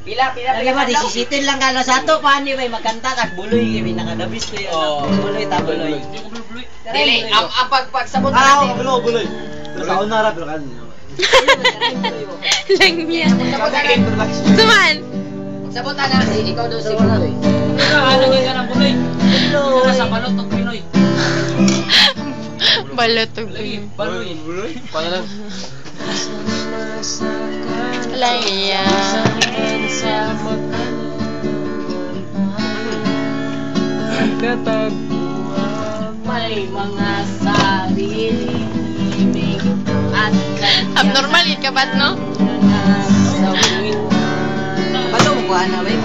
Pila, pila, Lagi pila ba, ka daw? 17 lang ka na sa ato, paano may magkanta, tag buloy, kami nakadabis ko yun. Oh. Buloy, ta buloy. Dili, ang pagpagsabot Ah, natin. bulo, buloy. Pero sa una ra, pero kan. Lang niya. Pagsabot na. Suman. Pagsabot na, eh, ikaw daw si Buloy. Ano ka ng buloy? Buloy. Sa balot ng Pinoy. Balot og Lagi, baloy. Buloy. Paano lang? Lang niya. May mga sarili ibig at Abnormal gid ka bat, no? nasawin. Bato mo kuha na, bay.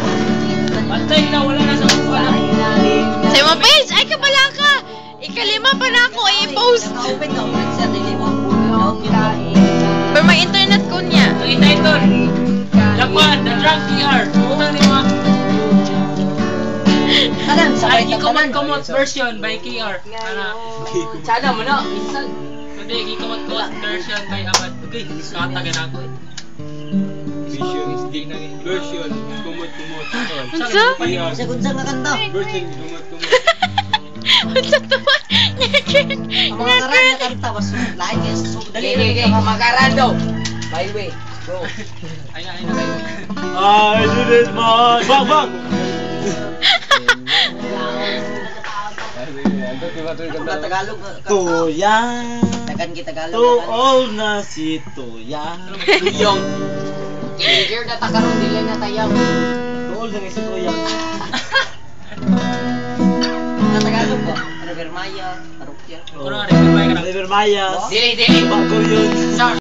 Bantay na, wala na sa kuha. Sa imong page, ay kabala ka. Ikalima pa na ako i-post. Naka-open ka, open siya, dili mo. Pero may internet ko niya. Ang ititle, Lapan, The Drug PR. Utang ni mga Tanan, sabay Ay, ta tanan. Gikumot-kumot version by KR. Ana. Sana mo na, minsan. Hindi, gikumot-kumot version by Abad. Okay, nakatagan ako eh. Vision, version, kumot kumot. Unsa? Sa kunsa nga kanta. Version, kumot kumot. Unsa to ba? Ang mga karan nga kanta, mas lain kaya sa Dali, dali. dali, dali. Magarando. By the way, go. Ay na, ay na kayo. I did it my... Bang, bang! Ako ka Tagalog nga kanta. Tuya. Tagan kita Tagalog. Tuol na si Tuya. Yung. Teenager na takaroon, dili na tayang. Tuol na si Tuya. Nga Tagalog ba? River Maya, Parokya. Kuno, River Maya ka na. River Mayas. Dili, dili. Bago yun. Sa